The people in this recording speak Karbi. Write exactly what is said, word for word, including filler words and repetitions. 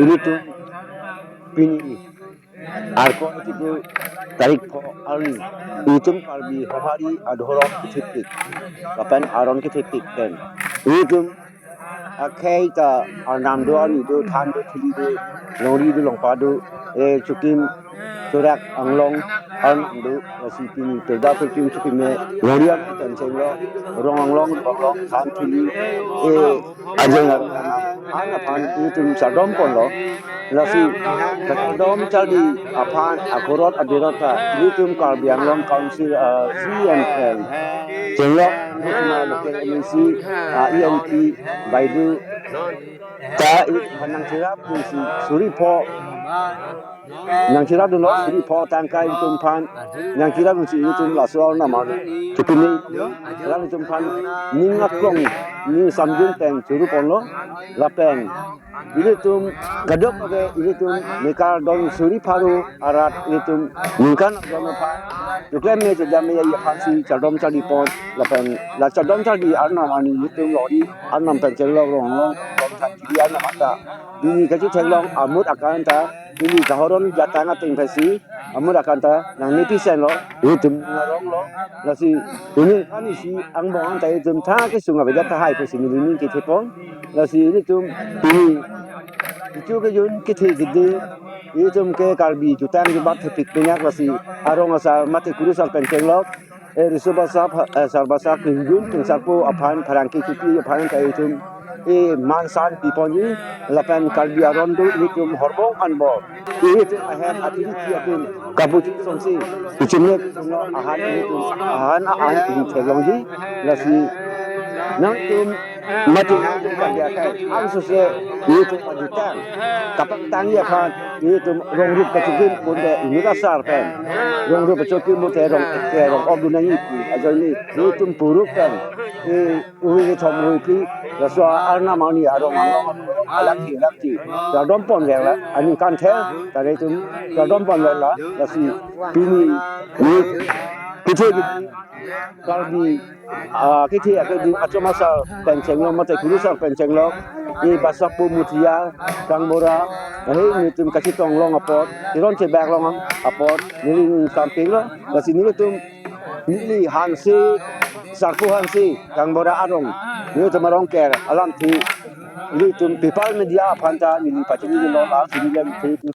Ilitum pini Arkoi Tibu tarik pho arni, itum Karbi Homari adhorom kethepik lapen aron kethepik pen itum akhei ta arnam do, arni do, than do, thili do, longri do, longpa do, e chukim churak anglong arnam do, lasi pini pirda pirkim chukime longri an pen chenglo, rong anglong, rong anglong, than thili, e ajeng arnam an aphan itum chardom ponlo. Lasi kachardom charli aphan akorot abirot ta itum Karbi Anglong Council, ah, C M L, Chenglok Bhusma local M A C, ah, E M P Baidu ta iphan nangcherap dunsi suri pho, nangcherap dunlo suri pho tangka itum aphan nangcherap dunsi itum laso arnam an chukime rat itum aphan ning aklong, ning samjin pen churu ponlo. Lapen ilitum kadokave ilitum mekar don suri pharo arat ilitum ningkan don aphan chuklem me chedam me aphansi chardom charli pon, lapen la chardom charli arnam ani ilitum longri arnam pen chenglo, rong anglong, rong than thili arnam ta pini kachitheklong amut akan ta pini kahoron jatang ateng phasi amut akan ta nangnepi senlo, itum arong lo. Lasi pini ani si angbong an ta itum tha kesung avedet tahai pusi neli ning kethe pon. Lasi itum pini itum kejun kethe jidi, itum ke Karbi jutang jubat thepik penyak, lasi arong asar mate kurusar pen chenglok, e riso basa, eh, sarbasa kejun kengsarpo aphan pherangke kepi aphan ta itum e mansan piponji, lapen Karbi aron do itum horbong anbor itum ahem atum ki atum kabuji songsi ichimne ahan itum ahan ahan itum theklongji. Lasi nangtum mati nangtum Karbi akai angsose itum ajutang kapangtangji aphan itum rong rup kachokim ponte inut asar pen, rong rup kachokim ponte rong, eh, rong ok dunangji pu ajoine itum puruk pen e ui kethom ui pi, laso arnam ani arong anglong alangji alangji chardom pon veklo, aningkan the tare itum chardom pon veklo. Lasi pini ni kethe Karbi, ah, kethe akeding achom asar pen chenglok mate kurusar pen chenglok, e basapo mutiya kangbora, he nelitum kachetong long apot, chiron chebak long apot neli ning samping lo. Lasi nelitum neli Hanse, Sarpo Hanse, kangbora arong, nelitum arong ker alamthe nelitum People Media aphan ta neli pachini lo, la sini lem the itum